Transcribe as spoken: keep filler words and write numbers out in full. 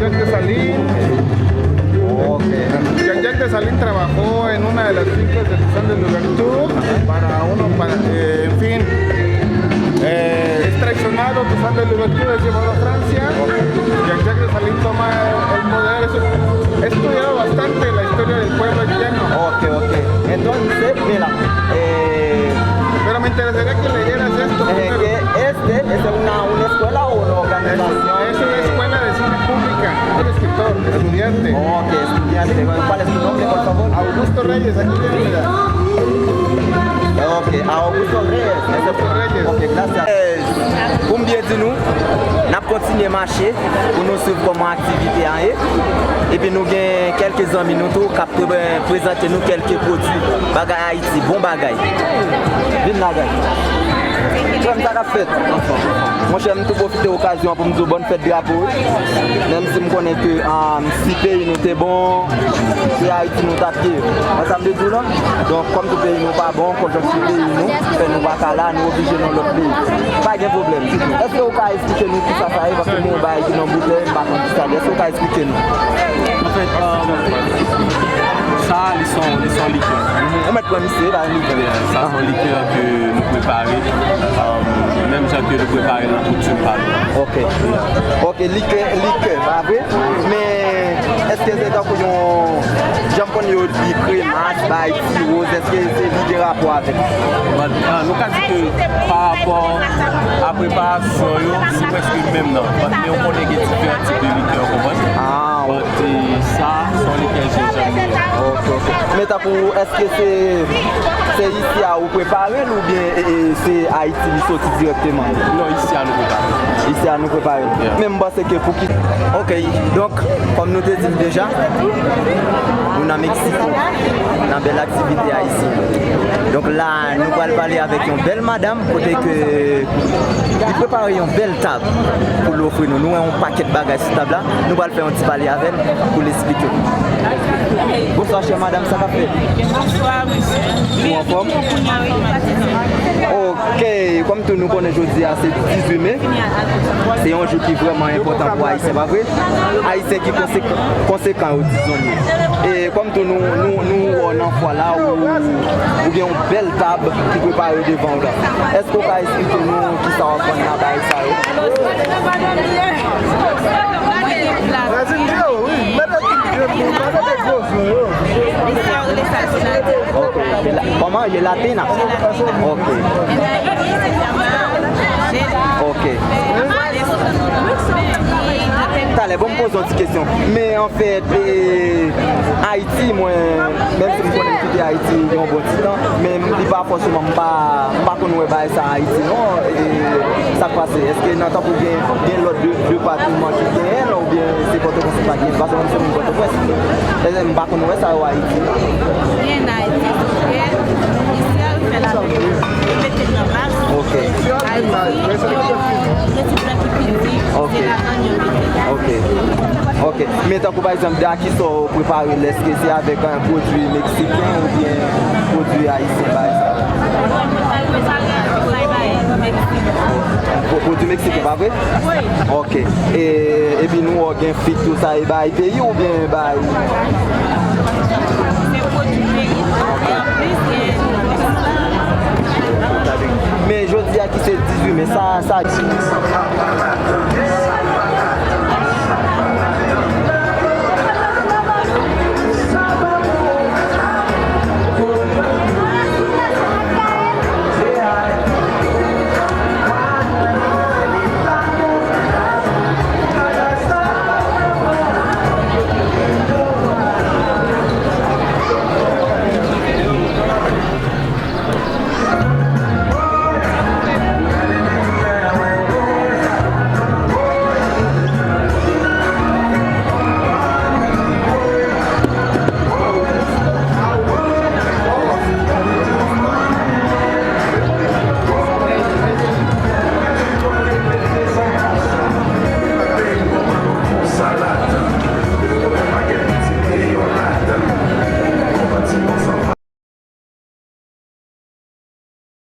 Jean-Jacques Dessalines. Ok. Jean-Jacques Dessalines trabajó en una de las fincas de Toussaint Louverture para uno, para, eh, en fin, eh, es traicionado, Toussaint Louverture es llevado a Francia. Jean-Jacques Dessalines toma el poder. Es, he estudiado bastante la historia del pueblo haitiano. Ok, ok. Entonces, mira, eh, pero me interesaría que leyeras esto, eh, primero. Que este, este es una, una escuela o una organización? Es una escuela de cine pública. Soy escritor, estudiante. Ok, estudiante. ¿Cuál es tu nombre, por favor? Augusto Reyes, aquí viene, mira. Ok, Augusto Reyes. Augusto Reyes. Ok, gracias. Pou m byen di nou, n ap kontinye mache pou nou swiv kòman aktivite a ye. Epi nou gen kèlke zanmi nou tou k ap pre-, prezante nou kèlke pwodui bagay Ayiti, bon bagay. Vin la, guys. Frè m, sa k ap fèt? Monchè, m tou pwofite okazyon an pou m di w bòn fèt drapo, wi. Menm si m konnen ke, ah, si peyi nou te bon, se Ayiti nou t ap ye. Wè sa m vle di w lan? Donk, kòm tou peyi nou pa bon, konjonkti peyi nou fè nou pa ka la, nou oblije nan lòt peyi. Pa gen pwoblèm. Èske w ka eksplike nou kisa sa ye? Paske m wè yon bagay ki nan boutèy, m pa konn kisa l ye. Èske w ka eksplike nou? Anfèt, um, sa, li se yon, li se yon likè. Ou mèt pran misye, ba nou. Sa se yon likè ke nou prepare, um, menm jan ke nou prepare nan koutim pa nou. Ok. Ok, likè, likè, pa vre? Men, èske se tankou yon, jan m konn yo di kremas, bay ti woz, èske se li gen rapò avèk? But, ah, nou ka di ke pa rapò a preparasyon yo, se prèske menm nan. But, men ou konnen gen diferan tip de likè, ou konprann? Ah, ok. But, eh, sa, se yon likè jenjanm li ye. Ok, ok. Men tankou, èske se, se isi a ou prepare l oubyen, e, e, se Ayiti li soti dirèkteman? Non, isi a nou prepare. Isi a nou prepare l. Yeah. Men m panse ke pou ki... Ok, donk, kòm nou te di l deja, nou nan Meksiko, nan bèl aktivite ayisyen. Donk la, nou pral pale avèk yon bèl madanm, kote ke li prepare yon bèl tab pou l ofri nou. Nou wè yon pakèt bagay sou tab la, nou pral fè yon ti pale avè l pou l esplike nou. Bonswa, chè madanm, sa k ap fèt? Bonswa, mesye. Ou anfòm? Kounye a, wi, m ap di sa. Ok, kòm tou nou konnen jodi a se dizuit me, se yon jou ki vrèman enpòtan pou Ayisyen, pa vre? Ayisyen ki konsek-, konsekan yo, dizon nou. E kòm tou nou, nou, nou wè w nan fwa la, ou, ou gen yon bèl tab ki prepare devan w la. Èske w ka eksplike nou kisa w ap vann nan bagay sa yo? Mwen gen pla. Mwen gen pla. Ok. Kòman? Gelatina? Ok. Ok. Talè, bon, m poze yon ti kesyon. Men anfèt, e, Ayiti, mwen, menm si m konnen m kite Ayiti yon bon ti tan, men li pa fòseman, m pa, m pa konn wè bagay sa Ayiti non. E sa k pase? Èske nan tankou gen, gen lòt de, depatman ki genyen l oubyen se Pòtoprens ki pa genyen l? Paske mwen se moun Pòtoprens. E m pa konn wè sa yo Ayiti. Gen Ayiti, se vre. Isi a, yo fè lapenn. Yo mete nan mas. Ok. Ayiti, gen ti plant ki piti, se ladann yo mete. Ok. Ok. Men tankou pa egzanp, de a ki sò prepare l, èske se avèk, eh, pwodui meksiken oubyen pwodui ayisyen, pa egzanp? Pwo-, pwodui meksiken, pa vre? Wi. Ok. E, epi nou wè gen fig tou sa, e bay peyi oubyen bay? Se pwodui peyi tou, e anplis gen. Men jodi a ki se dizuit me, sa, sa.